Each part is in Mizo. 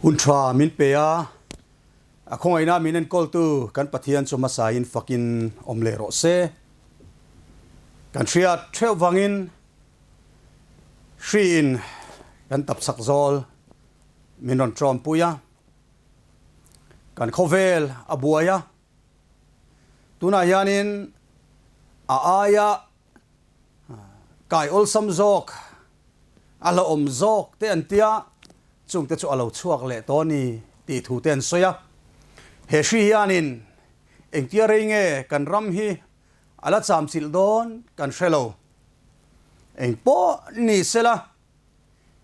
Hun tha min pe a, a khawngaihna min enkawltu kan Pathian chu hmasain fakin awm leh rawh se. Kan hriat theuh vangin hriin kan tapchhak zawl min rawn tawmpui a, kan khawvel a buai a, tunah hianin a aia Kai awlsam zawk, a hlauhawm zawk te an tia, chungte chu a lo chhuak leh tawh a ni tih thu te an sawi a. He hri hianin engtia rei nge kan ram hi a la chamchilh dawn kan hre lo. Eng pawh ni sela,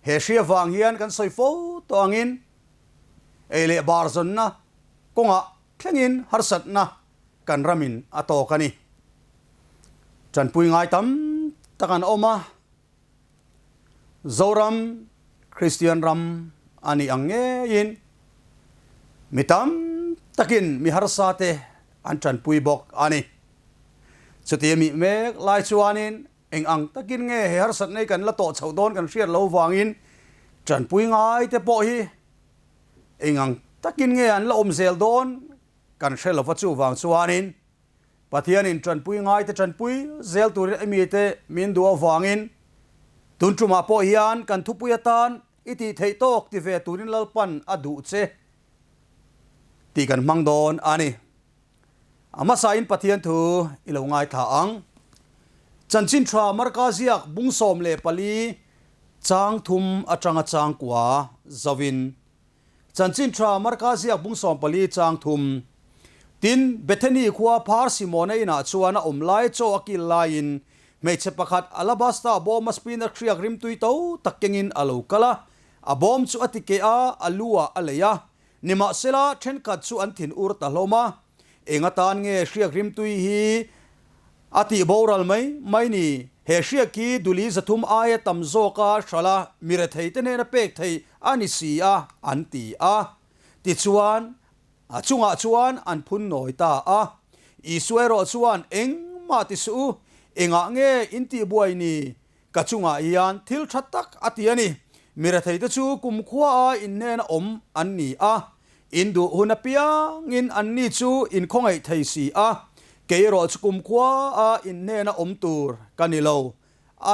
he hri avang hian kan sawi fo tawh angin ei leh bar zawnna kawngah thlengin harsatna kan ramin a tawk a ni. Tanpui ngai tam tak an awm a, Zoram Kristian ram a nih ang ngeiin mi tam takin mi harsa te an tanpui bawk a ni. Chuti a mih mek lai chuanin eng ang takin nge he harsatna hi kan la tawh chhoh dawn kan hriat loh vangin tanpui ngai te pawh hi eng ang takin nge an la awm zel dawn Kan hre lova chuvang chuanin Pathianin tanpui ngaite tanpui zel turin a mite min duh avangin tun tumah pawh hian kan thupui atan i tih theih tawk ti ve turin Lalpan a duh che tih kan hmang dawn a ni. A hmasain Pathian thu i lo ngaithla ang. Chanchin tha Marka ziak bung 14 chang thum atanga chang kua zovin Chanchin tha Marka ziak bung 14 chang thum. Tin, Bethany khua phar Simona inah chuan a awm lai chaw a kil laiin hmeichhe pakhat alabasta bawma spinach hriak rimtui to tak kengin a lo kal a, a bawm chu a ti keh a, a lu ah a lei a. Nimahsela, thenkhat chu an thin ur ta hlawm a, Eng atan nge hriak rimtui hi a tih boral mai mai ni? He hriak hi duli 300 aia tam zawka hrala mi retheite hnena pek theih a ni si a, an ti a. Tichuan, a chungah chuan an phun nawi ta a. Isua erawh chuan, Engmah ti suh u, engah nge in tihbuai ni? Ka chungah hian thil tha tak a ti a ni. Mi retheite chu kumkhua a inhnena awm an ni a, in duh hun apiangin anni chu in khawngaih thei si a, kei erawh chu kumkhua a inhnena awm tur ka ni lo,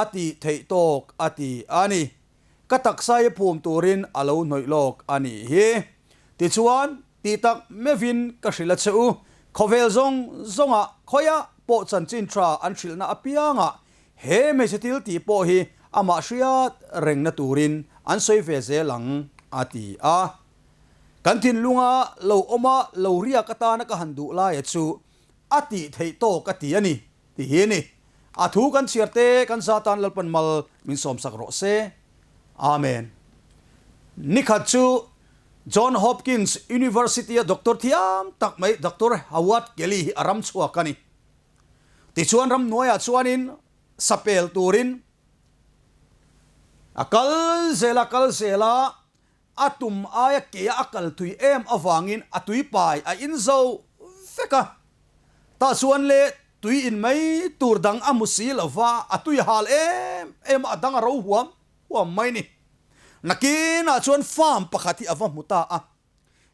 a tih theih tawk a ti a ni. Ka taksa hi phum turin a lo hnawih lawk a nih hi. Tichuan, tih tak meuhin ka hrilh a che u, khawvel zawng zawngah khawiah pawh chanchin tha an hrilhna apiangah He hmeichhe thil tih pawh hi amah hriat rengna turin an sawi ve zel ang, a ti a. Kan thinlunga lo awma lo riak atana ka han duh laia chu a tih theih tawk a ti a ni, ti hi a ni. A thu kan chhiar te kan za tan Lalpan mal min sawmsak rawh se. Amen. Nikhat chu John Hopkins University-a doctor thiam tak mai Doctor Howard Kelly hi a ram chhuak a ni. Tichuan ramhnuaiah chuanin sapel turin a kal zel a kal zel a, a tum aia keia a kal tui em avangin a tui pai a in zo vek a. Tah chuan le tui in mai tur dang a hmu si lo va, a tui hal em em a, a dang a ro huam huam mai ni. Nakinah chuan farm pakhat hi a va hmu ta a.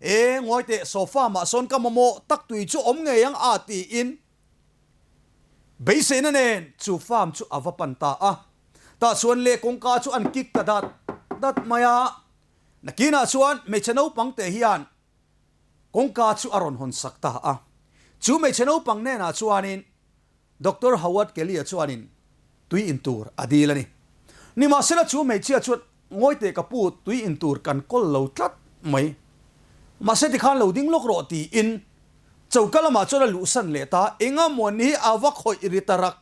E, ngawi teh, sofa mah sawn ka mamawh tak tui chu awm ngei ang a tiin beiseina nen chu farm chu a va pan ta a. Tah chuan le kawngka chu an kik ta dat dat mai a. Nakinah chuan hmeichhe naupang te hian kawngka chu a rawn hawn sak ta a. Chu hmeichhe naupang hnenah chuanin Doctor Howard Kelly-a chuanin tui in tur a dil a ni. Nimahsela chu hmeichhia chuan ngawi teh ka pu tui in tur kan kawl lo tlat mai. Mahse tikhan lo ding lawk rawh tiin choka lamah chuan a luhsan leh ta enga maw ni hi a va khawih ri ta rak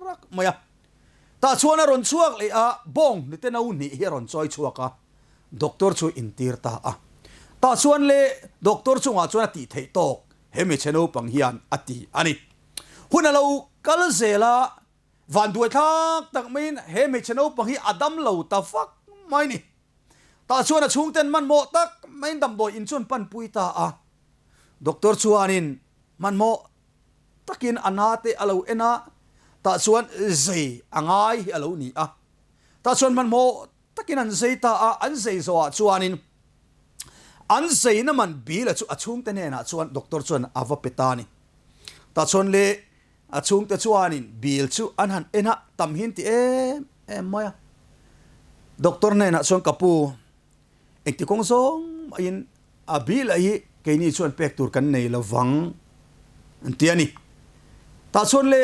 rak mai a. Tah chuan a rawn chhuak leh a, bawng hnute no hnih hi a rawn chawi chhuak a, doctor chu intir ta a. Tah chuan le doctor chungah chuan a tih theih tawk he hmeichhe naupang hian a ti a ni. Hun a lo kal zel a, vanduai thlak tak maiin he hmeichhe naupang hi a dam lo ta vak mai ni. Tah chuan a chhungten hmanhmawh tak maiin damdawi in chuan panpui ta a. Doctor chuanin hmanhmawh takin a na te a lo en a, tah chuan zei a ngai hi a lo ni a. Tah chuan hmanhmawh takin an zei ta a, an zei zawhah chuanin. An zeina man Bill-a chu a chhungte hnenah chuan doctor chuan a va pe ta a ni. Tah chuan le a chhungte chuanin Bill chu an han en a, tam hi an ti em em mai a. Doctor hnenah chuan ka pu, engti kawng zawng mahin a Bill-a hi keini chuan pek tur kan nei lo vang an ti a ni. Tah chuan le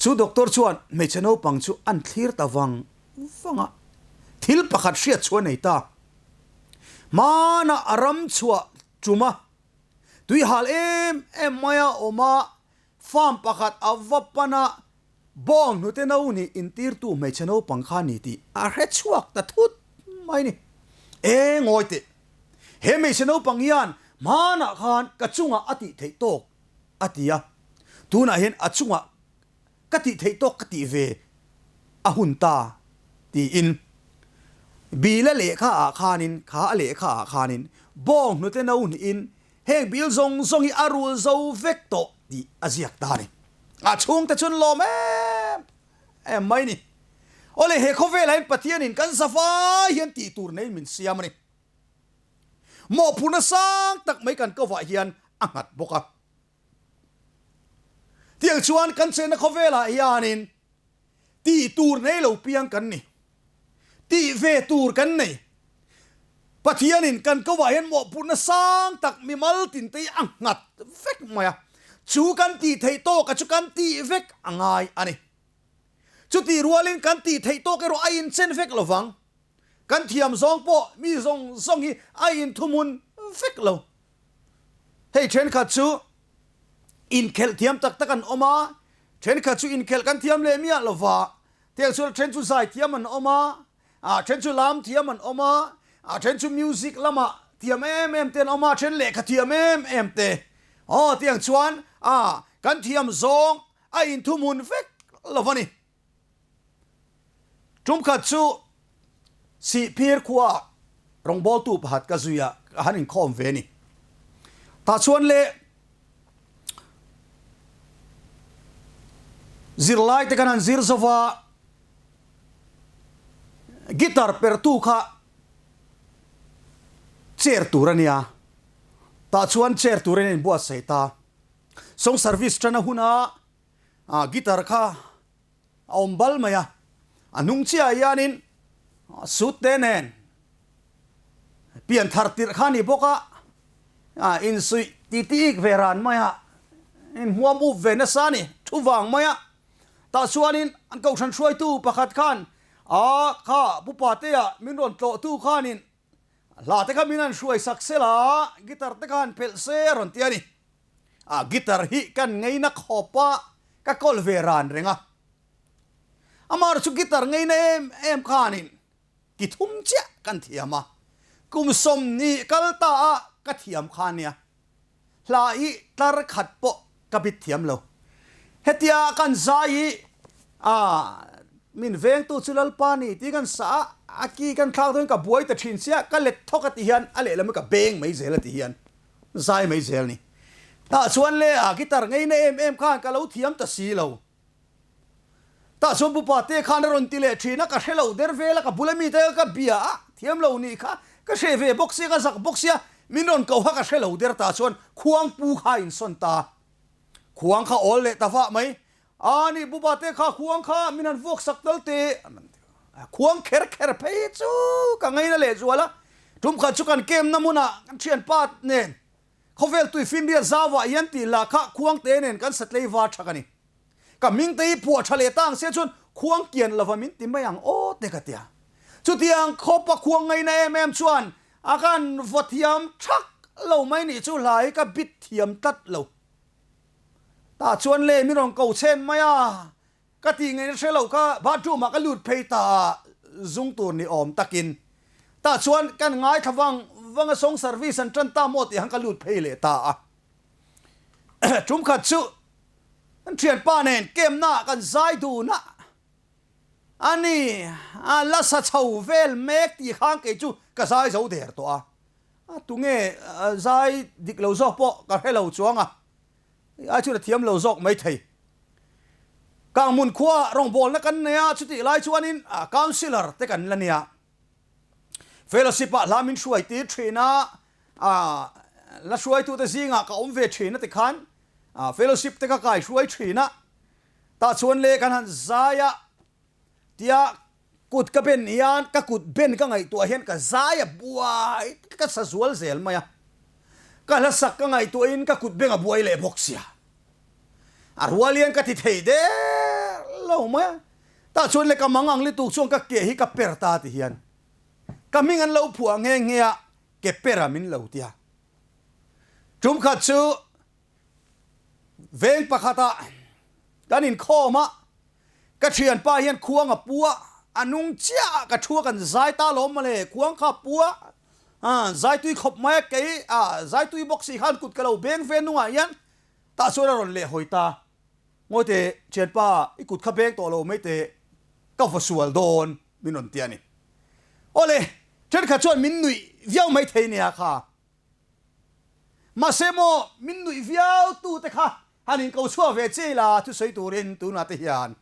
chu doctor chuan hmeichhe naupang chu an thlir ta vang vang a, thil pakhat hriat chu a nei ta. Hmanah a ram chhuah tum a, tui hal em em mai a awm a, farm pakhat a va pan a, bawng hnute no nih intirtu hmeichhe naupang kha ni tih a hre chhuak ta thut mai ni. E ngawi teh, he hmeichhe naupang hian hmanah khan ka chungah a tih theih tawk a ti a, tunah hian a chungah ka tih theih tawk ka tih ve a hun ta tiin Bill a lehkha ah khanin kha a lehkha ah khanin bawng hnute no hnihin heng bill zawng zawng hi a rul zo vek tawh tih a ziak ta a ni. A chhungte chuan lawm em em mai ni. Awle he khawvelah hian Pathianin kan zavai hian tih tur nei min siam a ni. Mawhphurhna sang tak mai kan kovah hian a nghat bawk a. Tiang chuan kan chenna khawvelah hianin tih tur nei lo piang kan ni. Tih ve tur kan nei. Pathianin kan kovah hian mawhphurhna sang tak mimal tinte hi a nghat vek mai a. Chu kan tih theih tawka chu kan tih vek a ngai a ni. Chutih rualin kan tih theih tawk erawh a inchen vek lo vang. Kan thiam zawng pawh mi zawng zawng hi a inthumun vek lo. Hei thenkhat chu inkhelh thiam tak tak an awm a, thenkhat chu inkhelh kan thiam leh miah lo va, tiang chuan then chu zai thiam an awm a, a then chu lam thiam an awm a, a then chu music lamah thiam em em te an awm a, then lehkha thiam em em te. Aw tiang chuan a kan thiam zawng a inthumun vek lo va ni. Tumkhat chu Sihphir khua rawngbawltu pakhat ka zui a, ka han inkhawm ve a ni. Tah chuan le zirlai te kan han zir zo va, guitar pertu kha chair tur a nia, tah chuan chair turin a inbuatsaih ta. Song service tana huna A guitar kha a awm bal mai a, a hnung chiah hianin suit te nen pian thar tirh kha a ni bawk a, a insuih titi ik ve ran mai a, inhmuam up ve nasa a ni, thu vang mai a. Tah chuanin an kohhran hruaitu pakhat khan a kha Pu Patea min rawn tlawhtu khanin hla te kha min han hruai sak sela, guitar te kha han phelh se a rawn ti a ni. A guitar hi kan ngeina khawp a, ka kawl ve ran reng a. Amah chu guitar ngeina em em khanin ki thum chiah kan thiam a, kum 20 kal ta a ka thiam kha nia. Hla hi tlar khat pawh ka bit thiam lo. Hetia kan zai hi a min vengtu chu Lalpa ni tih kan sa a, a ki kan thlak dawn ka buai ta thin sia, ka let thawk a ti hian a lehlam hi ka beng mai zel a ti hian. Zai mai zel ni. Tah chuan le a guitar ngeina em em khan ka lo thiam ta si lo. Tah chuan pupa te khan a rawn ti leh thin a, ka hre lo der vel a, ka bula mite ka bia a, thiam lo nih kha ka hre ve bawk sia, ka zak bawk sia, min rawn koh kha ka hre lo der tah chuan khuangpu kha a insawn ta. Khuang kha awl leh ta vah mai. A ni pupa te kha khuang kha min han vuak sak tal teh. Khuang kher kher phei chu ka ngaina leh zual a, tum khat chu kan kemna hmunah kan thianpa nen khawvel tuifinriat zauah hian tih lah kha khuang te nen kan satlei var thak a ni. Ka hming te hi phuah tha leh ta ang sia chuan khuang kian lova min ti mai ang aw te ka tia. Chutiang khawpa khuang ngaina em em chuan a kan vaw thiam thak lo mai nih chu hla hi ka bit thiam tlat lo. Tah chuan le min rawn ko chhen mai a. Ka tih ngaihna hre lo kha bathroom ah ka lut phei ta a, zung tur ni awm takin. Tah chuan kan ngaithla vang vang a song service an tan ta maw tih han ka lut phei leh ta a. Tum khat chu kan thianpa nen kemna ah kan zai dun a, ani a la sa chho vel mek tih khan kei chu ka zai zo der tawh a, a tunge zai dik lo zawk pawh ka hre lo chuang a. Ai chuan a thiam lo zawk mai thei. Kangmun khua rawngbawlna kan nei a, chutih lai chuanin councillor te kan la nia. Fellowship ah hla min hruai tir thin a, A la hruaitute zingah ka awm ve thin a tikhan fellowship te ka kai hruai thin a, tah chuan le kan han zai a tia kut ka ben hian ka kut ben ka ngaihtuah hian ka zai a buai ka sa zual zel mai a, ka hla sak ka ngaihtuahin ka kut beng a buai leh bawk sia, a rual hian ka ti thei der lo mai a, tah chuan le ka mang ang lutuk chuan ka ke hi ka per ta ti hian ka hming an lo phuah nghe nghe a. Ke pera min lo tia. Tum khat chu veng pakhatah kan inkhawm a, ka thianpa hian khuang a pu a, a nung chiah ah ka thu a kan zai ta lawm mawle, khuang kha a pu a, zai tui khawp mai a, kei zai tui bawk si khan kut ka lo beng ve nungah hian tah chuan a rawn lehhawi ta. Ngawite thianpa i kut kha beng tawh lo mai teh ka vaw sual dawn min rawn ti a ni. Awle, thenkhat chuan min nuih viau mai thei nia kha. Mahse maw min nuih viau tu te kha han inko chhuak ve chiai la thusawi turin tunah te hian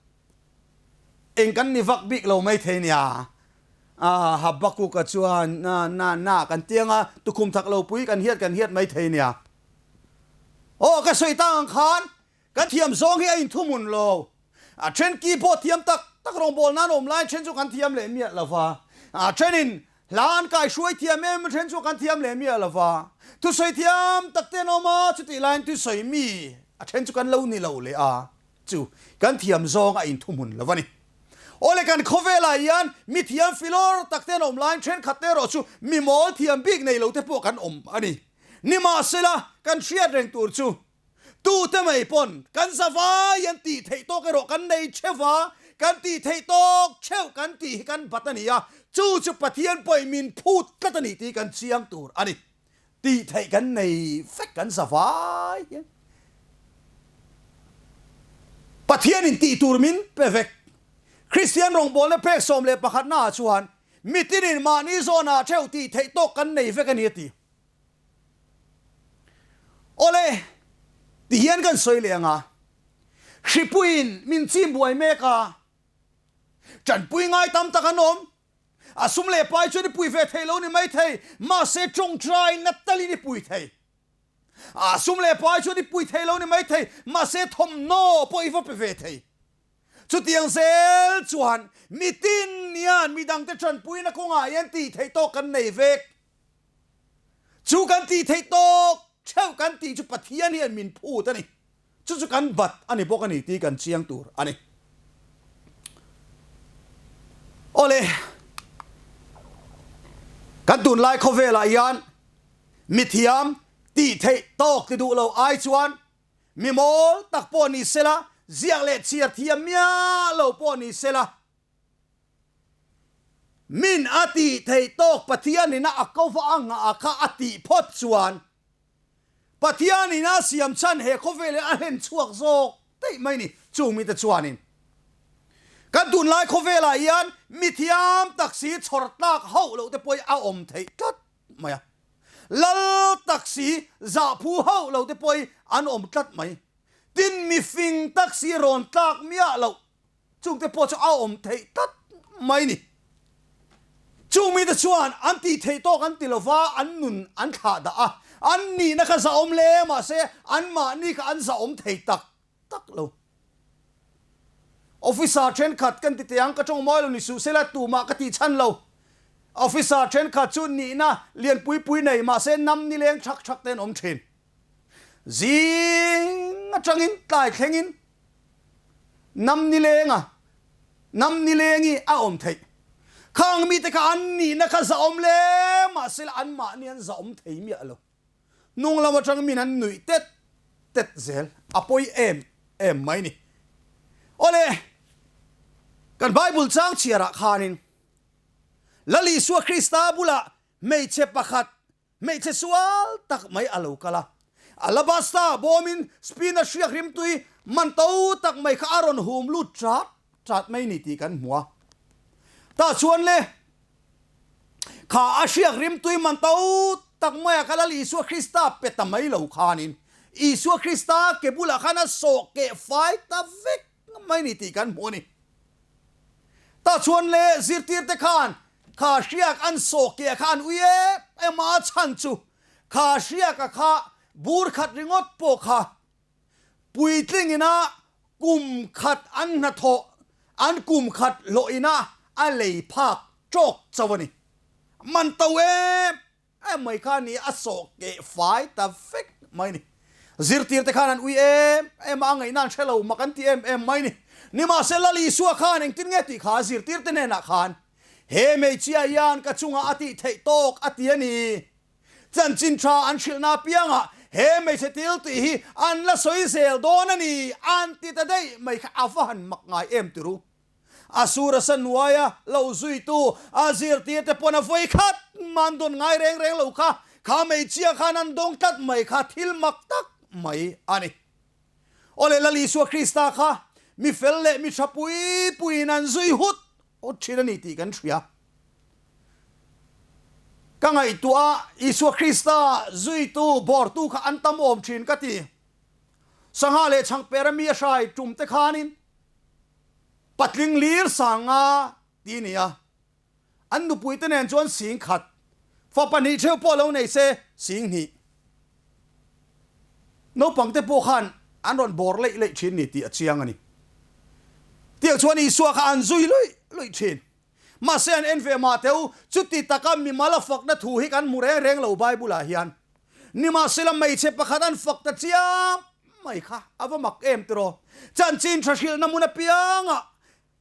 eng kan ni vak bik lo mai thei nia. A Habakuka chuan na na na kan ti anga tukhum thak lo pui kan hiat kan hiat mai thei nia. Aw ka sawi tang ang khan kan thiam zawng hi a inthumun lo. A then keyboard thiam tak tak rawngbâwl nan awm lai then chu kan thiam leh miah lo va. A thenin hla an kai hruai thiam em then chu kan thiam leh miah lo va. Thusawi thiam tak te an awm a, chutih laiin thusawi mi a then chu kan lo ni lo leh a chu kan thiam zawng a inthumun lo a ni. Awle kan khawvelah hian mi thiam filawr tak te an awm laiin thenkhat te erawh chu mi mawl thiam bik nei lo te pawh kan awm a ni. Nimahsela, kan hriat reng tur chu tute mai pawn kan zavai an tih theih tawk erawh kan nei theuh va, kan tih theih tawk theuh kan tih hi kan bat a ni a, chu chu Pathian pawhin min phut tlat a ni tih kan chiang tur a ni. Tih theih kan nei vek kan zavai hian Pathianin tih tur min pe vek. Kristian rawngbawlna phek 11 naah chuan Mitinin mahni zawnah theuh tih theih tawk kan nei vek a ni a ti. Awle, tihian kan sawi leh ang a, hripuiin min chim buai mek a, tanpui ngai tam tak an awm, a sum leh pai chuan i pui ve thei lo ni maithei, mahse tawngtai na talin i pui thei. A sum leh pai chuan i pui thei lo ni maithei, mahse thawmhnaw pawh i va pe ve thei. Chutiang zel chuan mitin hian midangte tanpuina kawngah hian tih theih tawk kan nei vek. Chu kan tih theih tawk theuh kan tih chu Pathian hian min phut a ni. Chu chu kan bat a ni bawk a ni tih kan chiang tur a ni. Awle, kan tunlai khawvelah hian mithiam tih theih tawk ti duh lo ai chuan Mi mawl tak pawh ni sela, ziak leh chhiar thiam miah lo pawh ni sela, min a tih theih tawk Pathianin a a kova a nghah kha a tih phawt chuan Pathianin a siam chhan he khawvel hi a hlen chhuak zawk daih mai ni. Chung mite chuanin kan tunlai khawvelah hian mi thiam tak si chhawr tlak hauh loh te pawh hi a awm theih tlat mai a. Lal taxi zahphu hauh lo te pawh hi an awm tlat mai. Tin, mifing taxi rawn tlak miah loh chung te pawh chu a awm theih tlat mai ni. Chung mite chuan an tih theih tawk an ti lova, an nun an thlah dah a, an nihna kha zahawm hle mahse anmahni kha an zahawm thei tak tak lo. Officer thenkhat kan ti teh ang, ka tawng mawi lo ni suh sela tumah ka tih chhan lo. Officer thenkhat chu nihna lian pui pui nei mahse nam nileng thak thak te an awm thin. Zing atangin tlai thlengin nam nilenga nam nilengi a awm theih. Khang mite kha an nihna kha zahawm hle mahse la anmahni an zahawm thei miah lo. Hnung lam atang min an nuih tet tet zel a pawi em em mai ni. Awle, kan Bible chang chhiarah khanin Lal Isua Krista bulah hmeichhe pakhat, hmeichhe sual tak mai a lo kal a. Alabasta bawmin spin a hriak rimtui man to tak mai kha a rawn hum lut chat chat mai ni tih kan hmu a. Tah chuan le, Kha a hriak rimtui man to tak maia kha Lal Isua Krista pe ta mai lo khanin Isua Krista ke bulah khan a sawh keh fai ta vek mai ni tih kan hmu a ni. Tah chuan le zirtirte khan kha hriak an sawh keh kha an ui em em a, a chhan chu. Kha hriaka kha bur khat ringawt pawh kha puitling ina kum khat an hnathawh an kum khat hlawh ina a lei phak tawk chauh a ni. Man to em em mai kha ni a sawh keh fai ta vek mai ni. Zirtir te khan an ui em em a, a ngaihna an hre lo mak an ti em em mai ni. Nimahse Lal Isua khan engtin nge tih kha zirtir te hnenah khan he hmeichhia hian ka chungah a tih theih tawk a ti a ni. Chanchin tha an hrilhna apiangah he hmeichhe til tih hi an la sawi zel dawn a ni an ti ta daih mai kha a va han mak ngai em tiru. A sur a sa nuaia lo zuitu a zirtir te pawn a vawi khat mah an dawn ngai reng reng lo kha, kha hmeichhia khan an dawng tlat mai kha thil mak tak mai a ni. Awle Lal Isua Krista kha mi fel leh mi tha pui puiin an zui hut hut thin a ni tih kan hria. Ka ngaihtuah a, Isua Krista zuitu bawrtu kha an tam awm thin ka ti. Sangha leh chhangpera mi a hrai tum te khanin patling lir sanga ti nia. An nupuite nen chuan sing khat, fa pahnih theuh pawh lo nei se sing hnih. Naupangte pawh khan an rawn bawr leih leih thin ni tih a chiang a ni. Tiang chuan Isua kha an zui luih luih thin. Mahse an en ve mah teu, chuti taka mimal a fakna thu hi kan hmu reng reng lo Bible ah hian. Nimahsela hmeichhe pakhat an fak ta chiam mai kha a va mak em tiraw? Chanchin tha hrilhna hmun apiangah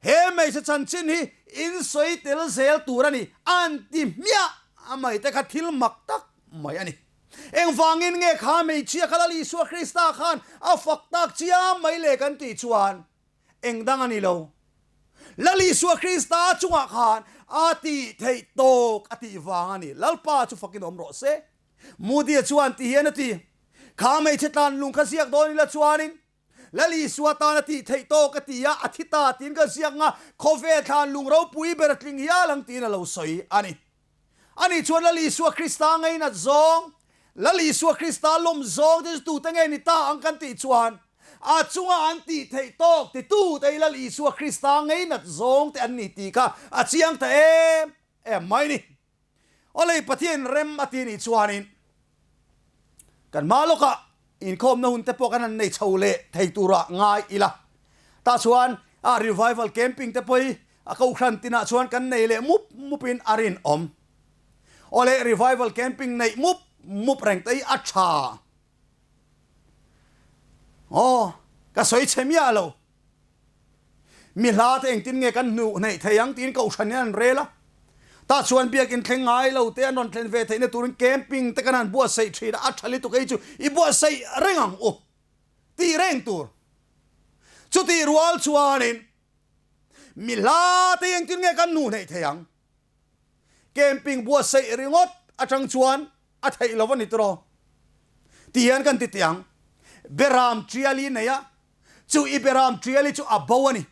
He hmeichhe chanchin hi in sawi tel zel tur a ni, an ti hmiah a mai te kha thil mak tak mai a ni. Engvangin nge kha hmeichhia kha Lal Isua Krista khan a fak tak chiam mai le kan tih chuan eng dang a ni lo. Lal Isua Krista chungah khan a tih theih tawk a tih vang a ni. Lalpa chu fakin awm rawh se. Moody-a chuan ti hian a ti, Kha hmeichhe tlan lung kha ziak dawn ila chuanin Lal Isua tan a tih theih tawk a ti a, a thi ta tiin ka ziak nga, khawvel thlan lung ropui ber a tling hial ang tiin a lo sawi a ni. Ani chuan Lal Isua Krista ngainat zawng, Lal Isua Krista lawm zawng te chu tute nge ni ta ang kan tih chuan, a chunga an tih theih tawk titute hi Lal Isua Krista ngainat zawng te an ni tih kha a chiang ta em em mai ni. Awlei Pathian rem a ti nih chuanin kan hma lawkah inkhawmna hun te pawh kan han nei chho leh thei turah ngai ila. Tah chuan a revival camping te pawh hi a kohhran tinah chuan kan nei leh mup mupin a rinawm. Awle revival camping neih mup mup reng te hi a tha. Aw, ka sawi chhe miah lo. Mi hla te engtin nge kan hnuh hneih thei ang tiin kohhran in an rel a. Tah chuan biakin thleng ngai lo te an rawn thlen ve theihna turin camping te kan han buatsaih thin a, a tha lutuk ei chu i buatsaih reng ang u tih reng tur. Chutih rual chuanin mi hla te engtin nge kan hnuh hneih thei ang? Camping buatsaih ringawt atang chuan a theih lo a ni tiraw? Ti hian kan ti teh ang. Beram tial i nei a, Chu i beram tiali chu a bo a ni.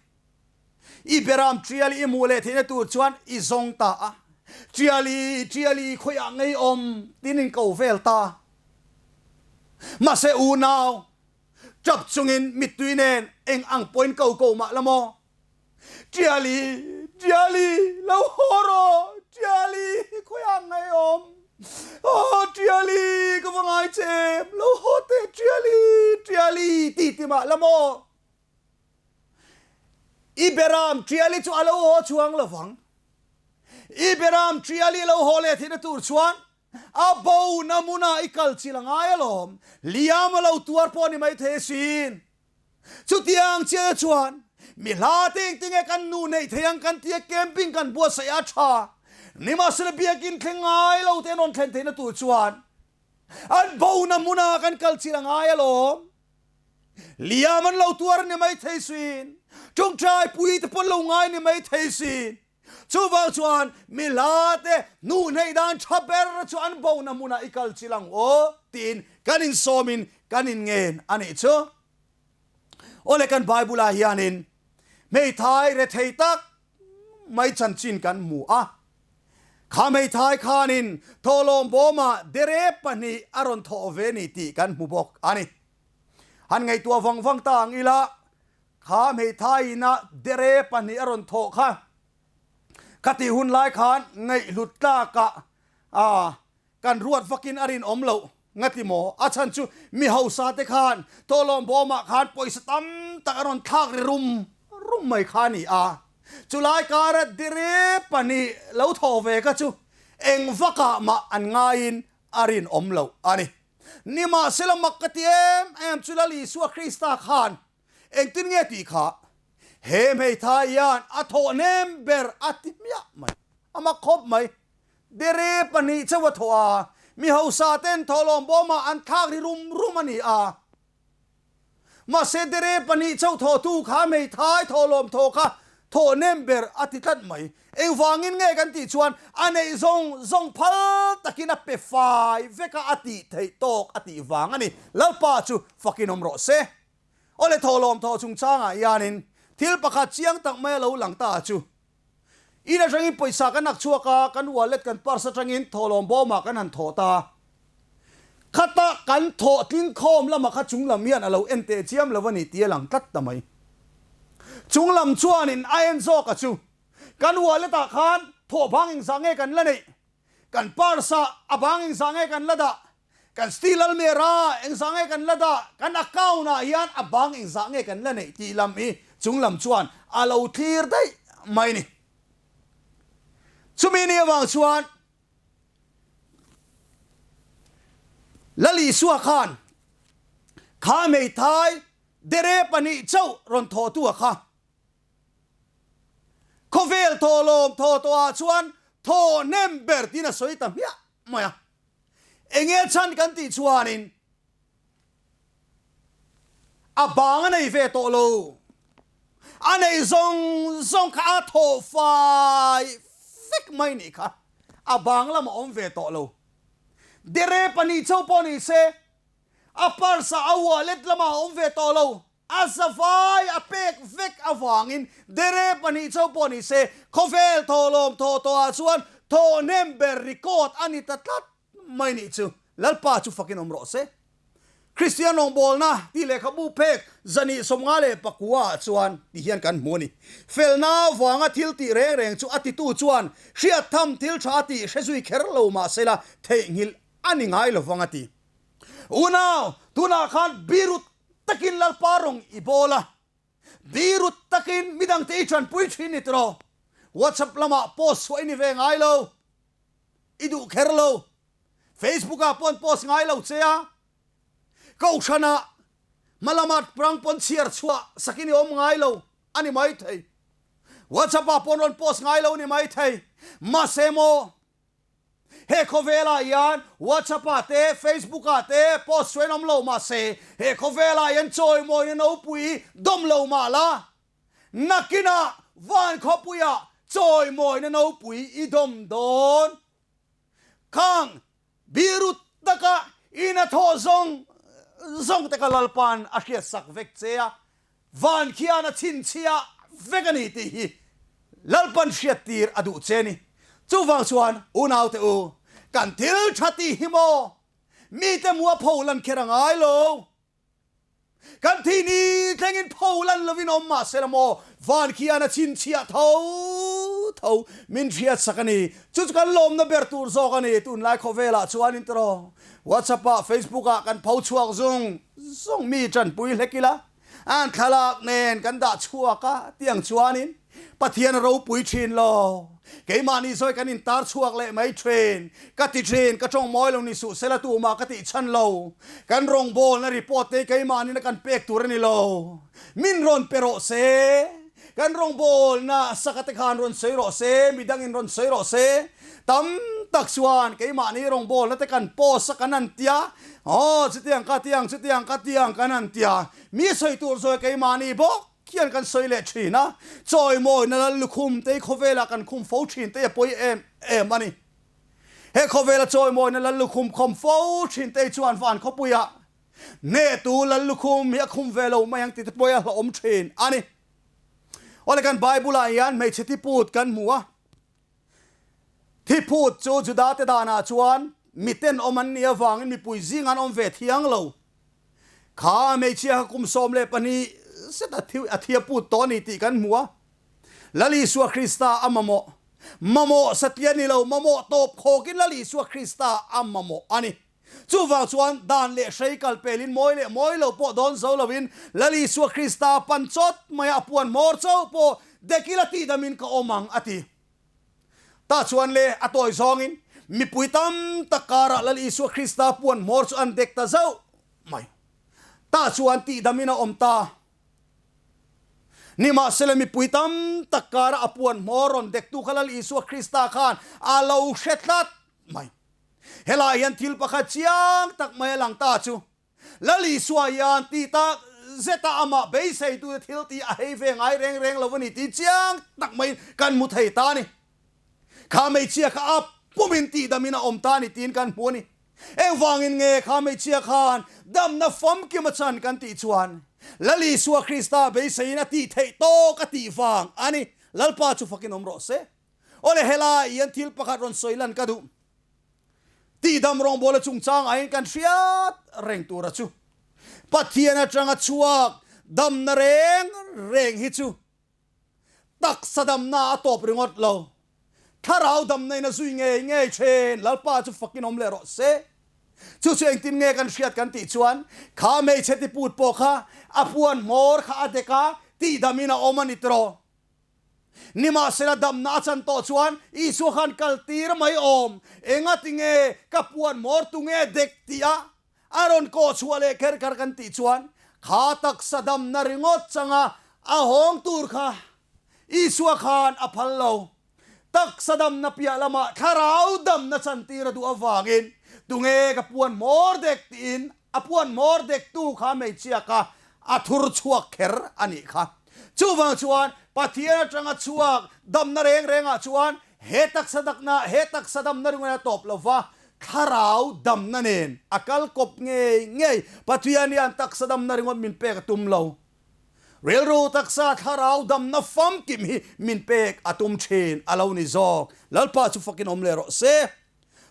I beram tiali i hmuh leh theihna tur chuan i zawng ta a. Tiali, tiali, khawiah ngei awm tin in ko vel ta. Mahse unau, tap chungin mittui nen eng ang pawhin ko ko mah la maw? Tiali, Tiali, lo haw rawh, Tiali, khawiah ngei awm? Aw, Tiali, ka va ngai che em, lo haw teh Tiali, Tiali, ti ti mah la maw? I beram Tiali chu a lo haw chuang lo vang. I beram Tiali lo haw leh theihna tur chuan a bo na hmunah i kal chil a ngai alawm, liam a lo tuar pawh a ni maithei asin. Chutiang chiah chuan mi hla te engtinge kan nu neih thei ang kan tia camping kan buatsaih a tha. Nimahsela biakin thleng ngai lo te an rawn thlen theihna tur chuan an bona hmuna kan kal chilh a ngai alawm. Liam an lo tuar ni mai thei sin, tawngtai pui te pawh an lo ngai ni mai thei sin. Chuvang chuan mi hla te hnuh hneih dan tha ber chu an bona hmunah i kal chilh ang aw tiin kan insawmin kan inngen a nih chu. Awle kan Bible ah hianin hmeithai rethei tak mai chanchin kan hmu a. Kha hmeithai khanin thawhlawm bawmah dere pahnih a rawn thawh ve ni tih kan hmu bawk a ni. Han ngaihtuah vang vang ta ang ila Kha hmeithai ina dere pahnih a rawn thawh kha. Kha tih hun lai khan ngaihhlut tlakah a kan ruat vakin a rinawm loh. Ngati maw? A chhan chu mi hausa te khan tawlawm bawmah khan pawisa tam tak a rawn thlak ri rum rum mai kha a ni a. Chulai kara diri pahnih lo thaw ve kha chu eng vakah mah an ngaiin a rinawm loh a ni. Nimahsela mak ka ti em em chu Lal Isua Krista khan engtin nge tih kha he hmeithai hian a thawh hnem ber a ti hmiah mai. A mak khawp mai. Dere pahnih chauh a thawh a, mi hausa ten thawhlawm bawmah an thlak ri rum rum a ni a. Mahse dere pahnih chauh thawhtu kha hmeithai thawhlawm thaw kha thawh nem ber a ti tlat mai. Engvangin nge kan tih chuan a neih zawng zawng phal takin a pe fai vek a, a tih theih tawk a tih vang a ni. Lalpa chu fakin awm rawh se. Awle thawhlawm thawh chungchangah hianin thil pakhat chiang tak mai a lo lang ta chu In atangin pawisa kan ak chhuak a, kan wallet kan purse atangin thawhlawm bawmah kan han thawh ta. Khata kan thawh tling khawm lamah kha chunglam hian a lo en teh chiam lo a ni tih a lang tlat ta mai. Chunglam chuanin a en zawk a chu kan wallet ah khan thawh bang engzah nge kan la neih, kan purse ah a bang engzah nge kan la dah, kan steel almirah engzah nge kan la dah, kan account ah hian a bang engzah nge kan la neih tih lam hi chunglam chuan a lo thlir daih mai ni. Chumi ni avang chuan Lal Isua khan kha hmeithai dere pahnih chauh rawn thawhtu a kha khawvel thawhlawm thaw tawhah chuan thaw hnem ber tiin a sawi ta hmiah mai a. Enge chhan kan tih chuanin a bang a nei ve tawh lo. A nei zawng zawng kha a thawh fai vek mai nih kha. A bang lam a awm ve tawh lo. Dere pahnih chauh pawh ni se a purse ah a wallet lamah a awm ve tawh lo. A zavai a pek vek avangin dere pahnih chauh pawh ni se khawvel thawhlawm thawh tawhah chuan thawh hnem ber record a ni ta tlat mai nih chu Lalpa chu fakin awm rawh se. Kristian rawngbawlna tih lehkhabu phek zani 59 ah chuan ti hian kan hmu a ni. Felna avanga thil tih reng reng chu a titu chuan hriat tham thil tha tih hre zui kher lo mahsela theihnghilh a ni ngai lovang a ti. Unau, tunah khan birut takin Lalpa rawng i bawl a, birut takin midangte i tanpui thin ni tiraw? WhatsApp lamah post chhuah i ni ve ngai lo, i duh kher lo. Facebook ah pawn post ngai lo che a, Kohhranah hmalama rang pawn chhiar chhuah sakin i awm ngai lo a ni maithei. WhatsApp ah pawn rawn post ngai lo a ni maithei. Mahse maw? He khawvelah hian WhatsApp ah te, Facebook ah te post chuan awm lo mahse he khawvelah hian chawimawina nopui dawm lo mah la, nakinah van khawpuiah chawimawina nopui i dawm dawn. Khang birut taka ina thawh zawng zawng te kha Lalpa'n a hriatsak vek che a, Van khian a chhinchhiah vek a ni tih hi Lalpan hriattir a duh che ni. Chuvang chuan unaute u, kan thil tha tih hi maw mite mua pho lan kher a ngai lo. Kan thih ni thlengin pho lan lovin awm mah se la maw van khian a chhinchhiah tho tho min hriatsak a ni. Chu chu kan lawmna ber tur zawk a ni. Tunlai khawvelah chuanin tiraw WhatsApp ah, Facebook ah kan pho chhuak zung zung mi tanpui hlek ila. An thlalak nen kan dah chhuak a tiang chuanin Pathian a ropui thin lo. Keimahni sawi kan intar chhuak leh mai thin. Ka ti thin, ka tawng mawi lo ni suh sela tumah ka tih chhan lo. Kan rawngbawlna report te keimahnin a kan pek tur a ni lo. Min rawn pe rawh se. Kan rawngbawlna saka te khan rawn sawi rawh se, midangin rawn sawi rawh se. Tam tak chuan keimahni rawngbawlna te kan post a kan han tia, aw chutiang ka tiang, chutiang ka tiang kan han tia. Mi sawi tur zawi keimahni bawk hian kan sawi leh thin a, chawimawina lal lukhum te hi khawvelah kan khum fo thin te hi a pawi em em a ni. He khawvela chawimawina lal lukhum khawm fo thin te hi chuan van khawpuiah hnehtu lal lukhum hi a khum ve lo mai ang tih te pawh hi a hlauhawm thin a ni. Awle kan Bible ah hian hmeichhe thiput kan hmu a, thiput chu Juda te danah chuan miten awm an nih avangin mipui zing an awm ve thiang lo. Kha hmeichhia kha kum 12 zet a thi a thia put tawh a ni tih kan hmu a. Lal Isua Krista a mamawh. Mamawh satliah ni lo, mamawh tawp khawkin Lal Isua Krista a mamawh a ni. Chuvang chuan dan leh hrei kal pelin mawi leh mawi lo pawh dawn zo loin Lal Isua Krista pan chawt maia a puan hmawr chauh pawh dekila tihdamin ka awm ang a ti. Tah chuan le a tawi zawngin mipui tam tak karah Lal Isua Krista puan hmawr chu an dek ta zauh mai. Tah chuan tihdamin a awm ta. Nimahsela mipui tam tak karah a puan hmawr rawn dektu kha Lal Isua Krista khan a lo hre tlat mai. Helai hian thil pakhat chiang tak mai a lang ta chu, Lal Isua hian ti tak zeta amah beiseitute thil tih a hei ve ngai reng reng lo a ni tih chiang tak maiin kan hmu thei ta a ni. Kha hmeichhia kha a pumin tihdamin a awm ta a ni tiin kan hmu a ni. Engvangin nge kha hmeichhia khan damna famkim a chan kan tih chuan Lal Isua Krista beiseiin a tih theih tawk a tih vang a ni. Lalpa chu fakin awm rawh se. Awle helai hian thil pakhat rawn sawi lan ka duh. Tihdam rawngbawla chungchang aiin kan hriat reng tura chu Pathian atanga chhuak damna reng reng hi chu taksa damna a tawp ringawt lo. Thlarau damna in a zui ngei ngei thin. Lalpa chu fakin awm leh rawh se. Chu chu engtin nge kan hriat kan tih chuan kha hmeichhe tiput pawh kha a puan hmawr kha a dek a, tihdamin a awm a ni tiraw. Nimahsela damna a chan tawh chuan Isua khan kal tir mai awm. Engati nge ka puan hmawr tu nge dek tih a a rawn kawh chhuah leh kher kher kan tih chuan kha taksa damna ringawt changa a hawng tur kha Isua khan a phal lo. Taksa damna piah lamah thlarau damna chantir a duh avangin tunge ka puan hmawr dek tiin a puan hmawr dektu kha hmeichhia kha a thur chhuak kher a nih kha. Chuvang chuan Pathian atanga chhuak damna reng rengah chuan he taksa dakna, he taksa damna ringawt a tawp lova, thlarau damna nen a kal kawp ngei ngei. Pathian hian taksa damna ringawt min pek a tum lo. Rilru taksa thlarau damna famkim hi min pek a tum thin a lo ni zawk. Lalpa chu fakin awm leh rawh se.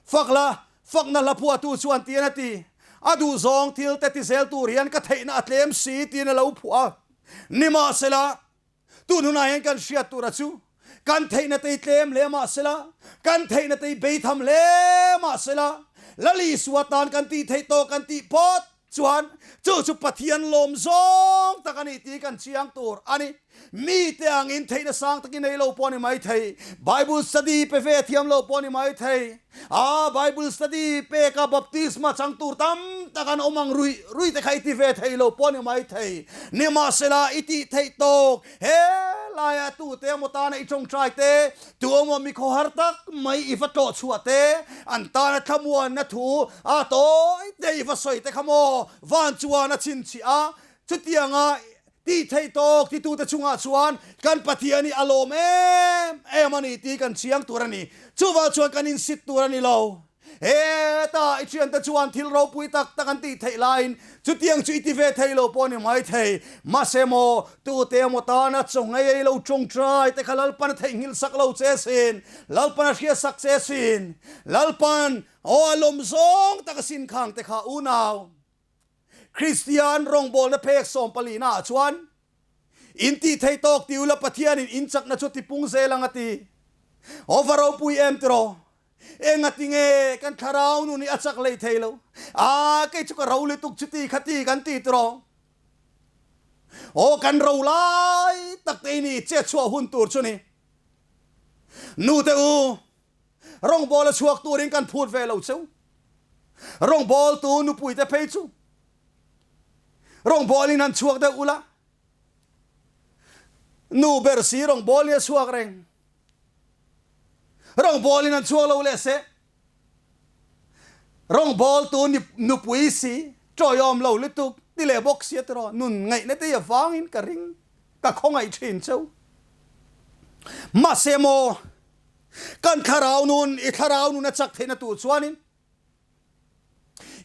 Fak la, fakna hla phuahtu chuan tiin a ti. A duhzawng thil te ti zel tur hian ka theihna a tlem si tiin a lo phuah a. Nimahsela, tun hunah hian kan hriat tura chu kan theihna te i tlem hle mahsela, kan theihna te i beitham hle mahsela, Lal Isua tan kan tih theih tawh kan tih phawt chuan chu chu Pathian lawm zawng tak a ni tih kan chiang tur a ni. Mite angin theihna sang takin ei lo pawh a ni mai thei, Bible study pe ve thiam lo pawh a ni mai thei. A Bible study peka baptisma chang tur tam tak an awm ang ruih ruih te kha i ti ve thei lo pawh a ni mai thei. Nimahsela i tih theih tawk he laia tute emaw tana i tawngtai te, tu emaw mi khawhar tak mai i va tlawh chhuah te, an tana thlamuanna thu a tawi te i va sawi te kha maw van chuan a chhinchhiah a, chutianga Tih theih tawk titute chungah chuan kan Pathian hi a lawm em em a ni tih kan chiang tur a ni. Chuvang chuan kan insit tur a ni lo. Heta i thiante chuan thil ropui tak tak an tih theih laiin chutiang chu i ti ve thei lo pawh a ni mai thei. Mahse maw, tute emaw tana chaw ngei ei lo tawngtai te kha Lalpan a theihnghilh sak lo che sin, Lalpan a hriat sak che sin, Lalpan aw a lawm zawng tak a sin khang te kha unau. Kristian rawngbawlna phek sawmpalina ah chuan in tih thei tawk ti ula Pathianin in chakna chu tipung zel ang a ti. Aw va ropui em tiraw? Enga ti nge kan thlarau nun hi a chak lei thei lo? A kei chu ka ro lutuk chuti khati kan ti tiraw? Aw kan ro lai tak te ini chet chhuah hun tur chu ni. Nu te u, Rawngbawla chhuak turin kan phut ve lo cheu. Rawngbawltu nupuite phei chu rawngbawlin han chhuak deuh ula, nu ber si rawngbawlin a chhuak reng. Rawngbawlin han chhuak lo leh se, rawngbawltu nupui si tawiawm lo lutuk ti leh bawk sia tiraw nun ngaihna te hi avangin ka ring, ka khawngaih thin cheu. Mahse maw Kan thlarau nun, i thlarau nun a chak theihna tur chuanin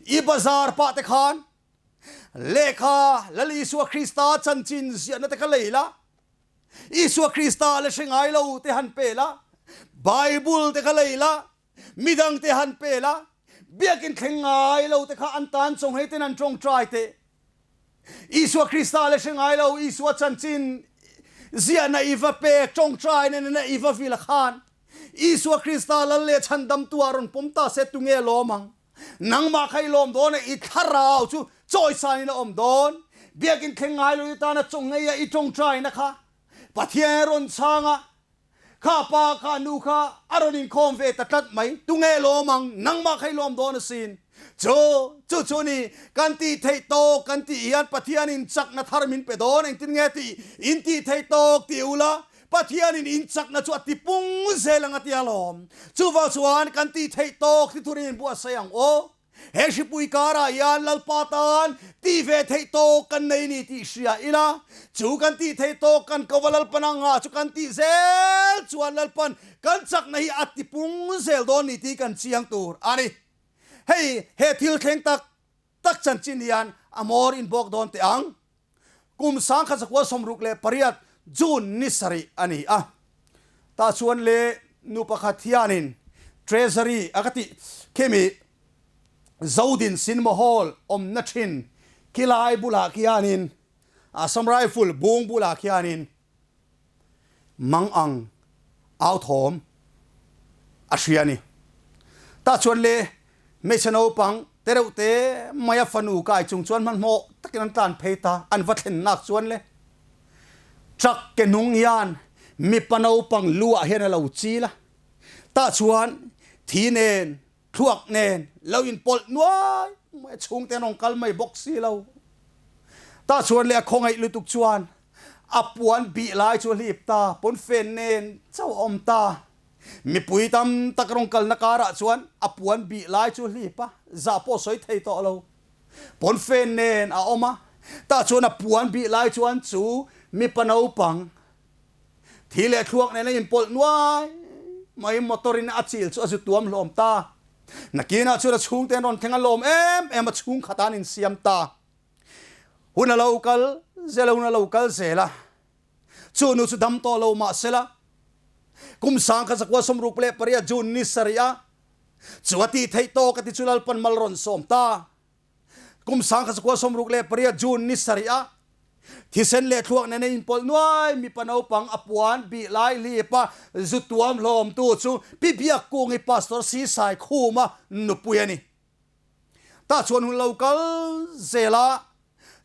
i bazar pah te khan lehkha Lal Isua Krista chanchin ziahna te kha lei la, Isua Krista la hre ngai lo te han pe la, Bible te kha lei la, midang te han pe la, biakin thleng ngai lo te kha an tan chawnghei ten an tawngtai teh. Isua Krista le hre ngai lo, Isua chanchin ziahna i va pek, tawngtaina nena i va vil a khan. Isua Krista Lal leh Chhandamtu ah rawn pawm ta se tunge lawm ang? Nangmah kha i lawm dawn a, i thlarau chu chawisan in a awm dawn. Biakin thleng ngai lo i tana chaw ngei a i tawngtaina kha Pathian a rawn chhang a, kha pa kha nu kha a rawn inkhawm ve ta tlat mai. Tunge lawm ang? Nangmah kha i lawm dawn asin. Chu, chu chu ni, kan tih theih tawk kan tih hian Pathianin chakna thar min pe dawn. Engtin nge tih? In tih theih tawk tih ula, Pathianin in chakna chu a ti pung zel ang a ti alawm. Chuvang chuan kan tih theih tawk ti turin in buatsaih ang aw. He hripui karah hian Lalpa tan tih ve theih tawk kan nei ni tih hria ila, chu kan tih theih tawk kan kova Lalpan a ngah chu kan tih zel chuan Lalpan kan chakna hi a ti pung zel dawn ni tih kan chiang tur a ni. Hei he thil thleng tak tak chanchin hian a hmawr in bawk dawn teh ang. Kum 1968 June ni sarih a ni a. Tah chuan le nu pakhat hianin Treasury a ka tih khimi Zodin Cinema Hall awmna thin khilai bulah khianin Assam Rifle bung bulah khianin mang ang au thawm a hria a ni. Tah chuan le hmeichhe naupang te reuh te mai a fanu kai chung chuan hmanhmawh takin an tlan phei ta, an va thlen nak chuan le truck ke hnung hian mipa naupang lu ah hian a lo chil a, tah chuan thi nen thluak nen lo inpawlh nuai mai a, chhungte an rawn kal mai bawk si lo. Tah chuan le a khawngaih lutuk chuan A puan bih lai chu a hlip ta, pawnfen nen chauh a awm ta. Mipui tam tak rawn kalna karah chuan a puan bih lai chu a hlip a, zah pawh sawi thei tawh lo. Pawnfen nen a awm a, tah chuan a puan bih lai chuan chu mipa naupang thi leh thluak nen a inpawlh nuai mai, motor in a chil chu a zu tuam hlawm ta. Nakinah chuan a chhungte an rawn thleng a lawm em em a, chhungkhat an insiam ta. Hun a lo kal zel a, hun a lo kal zel a, chu nu chu dam tawh lo mah sela, kum 1968 June ni sarih a, chu a tih theih tawk a ti chu Lalpan mal rawn sawm ta. Kum 1968 June ni sarih a, thisen leh thluak nena inpawlh nuai mipa naupang a puan bih lai hlip a zu tuam hlawmtu chu Pi Biakkungi Pastor Si Saikhuma nupui a ni. Tah chuan hun lo kal zel a,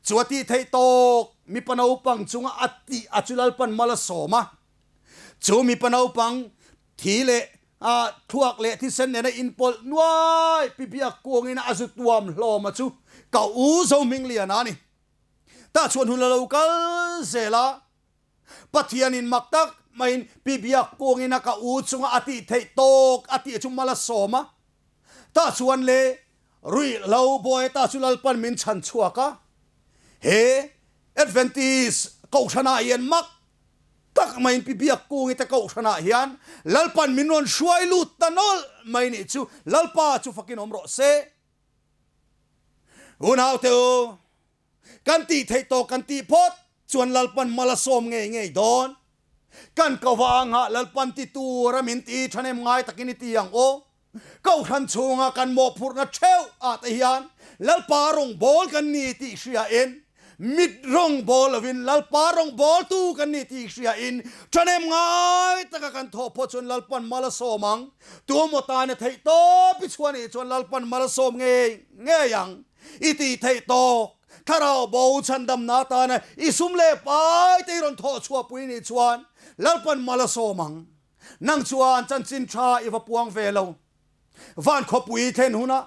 chu a tih theih tawk mipa naupang chunga a tih a chu Lalpan mal a sawm a. Chu mipa naupang thi leh thluak leh thisen nena inpawlh nuai pi biak kuangin a zu tuam hlawm a chu ka u Zohmingliana a ni. Tah chuan hun a lo kal zel a, Pathianin mak tak maiin pi biak kuangin a ka u chunga a tih theih tawk a tih chu mal a sawm a. Tah chuan le ruih lo buai ta chu Lalpan min chhan chhuak a, he Adventist kohhranah hian mak tak maiin pi biak kungi te kohhranah hian Lalpan min rawn hruai lut ta nawlh mai nih chu Lalpa chu fakin awm rawh se. Unaute u, Kan tih theih tawh kan tih phawt chuan Lalpan mal a sawm ngei ngei dawn. Kan ko vangah Lalpan ti tura min ti thahnem ngai takin i ti ang aw. Kohhran chhunga kan mawhphurhna theuh ah te hian Lalpa rawngbâwl kan ni tih hriain, mit rawngbâwl lovin Lalpa rawngbâwltu kan ni tih hriain thahnem ngai taka kan thawh phawt chuan Lalpan mal a sawm ang. Tuemaw tana theih tawp i chhuah nih chuan Lalpan mal a sawm ngei ngei ang. I tih theih tawk, thlarau bo chhandamna atana i sum leh pai te i rawn thawh chhuahpui nih chuan Lalpan mal a sawm ang. Nang chuan chanchin tha i va puang ve lo. Van khawpui thlen hunah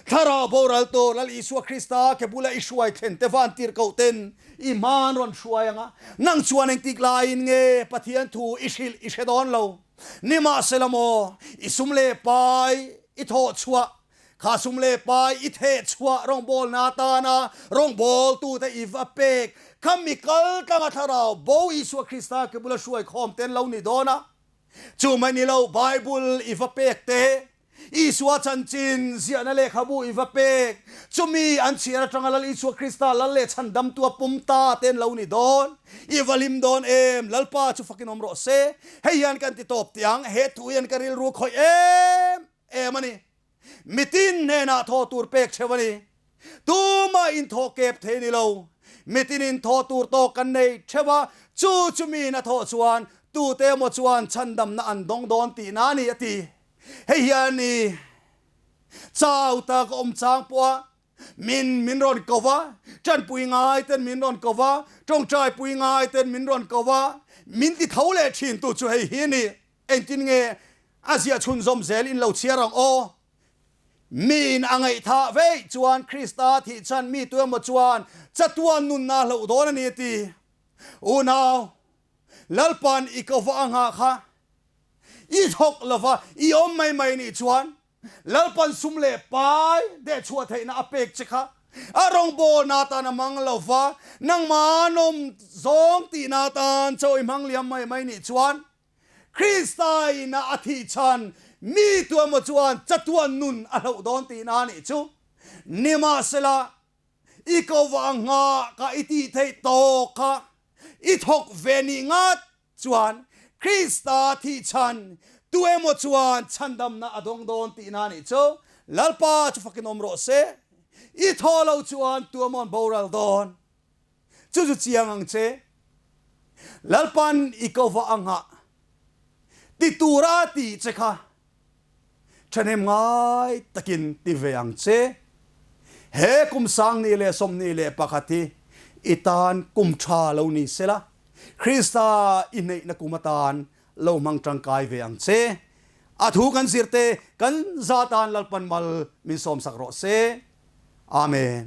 thlarau boral tur Lal Isua Krista ke bula i hruai thlen te van tirhkoh ten i hma an rawn hruai ang a, nang chuan engtik laiin nge Pathian thu i hrilh i hre dawn lo. Nimahsela maw, i sum leh pai i thawh chhuah Kha sum leh pai i theh chhuah rawngbawlna atana rawngbawltute i va pek kha mi kal tlanga thlarau bo Isua Krista ke bula hruai khawm te an lo ni dawn a. Chu mai ni lo Bible i va pek te, Isua chanchin ziahna lehkhabu i va pek, chumi an chhiar atanga Lal Isua Krista Lal leh Chhandamtua pum ta te an lo ni dawn. I va hlim dawn em? Lalpa chu fakin awm rawh se. Hei hian kan ti tawp tiang, he thu hian ka rilru khawih em em a ni. Mitin hnenah thaw tur pek theuh a ni. Tumah inthawh kep thei ni lo. Mitin inthawh tur tawk kan nei theuh a, chu chu miin a thawh chuan tute emaw chuan chhandamna an dawng dawn tihna a ni, a ti. Hei hian ni chau tak a awm chang pawh a, min min rawn ko va, tanpui ngai ten min rawn ko va, tawngtai pui ngai ten min rawn ko va, min ti tho leh thin tu chu hei hi a ni. Engtin nge a ziah chhunzawm zel in lo chhiar ang aw? Miin a ngaihthah veih chuan Krista thih chhan mi tu emaw chuan chatuan nunna a hloh dawn a ni a ti. Unau, Lalpa'n i ko va a nghah kha i thawk lova i awm mai mai nih chuan Lalpa'n sum leh pai dehchhuah theihna a pek che kha a rawngbawlna atan a hmang lova, nangmah nawm zawng tihna atan chaw i hmang liam mai mai nih chuan Krista ina a thih chhan mi tuemaw chuan chatuan nun a hloh dawn tihna a nih chu. Nimahsela, i ko vang nghah kha i tih theih tawk kha i thawk ve nih ngat chuan Krista thih chhan tuemaw chuan chhandamna a dawng dawn tihna a nih chu. Lalpa chu fakin awm rawh se. I thaw lo chuan tuemaw an boral dawn. Chu chu chiang ang che. Lalpan i ko va a nghah ti tura a tih che kha thahnem ngai takin ti ve ang che. He kum 2021 hi i tan kum tha lo ni sela, Krista i hneihna kum atan lo hmang tangkai ve ang che. A thu kan zirte kan za tan Lalpan mal min sawmsak rawh se. Amen.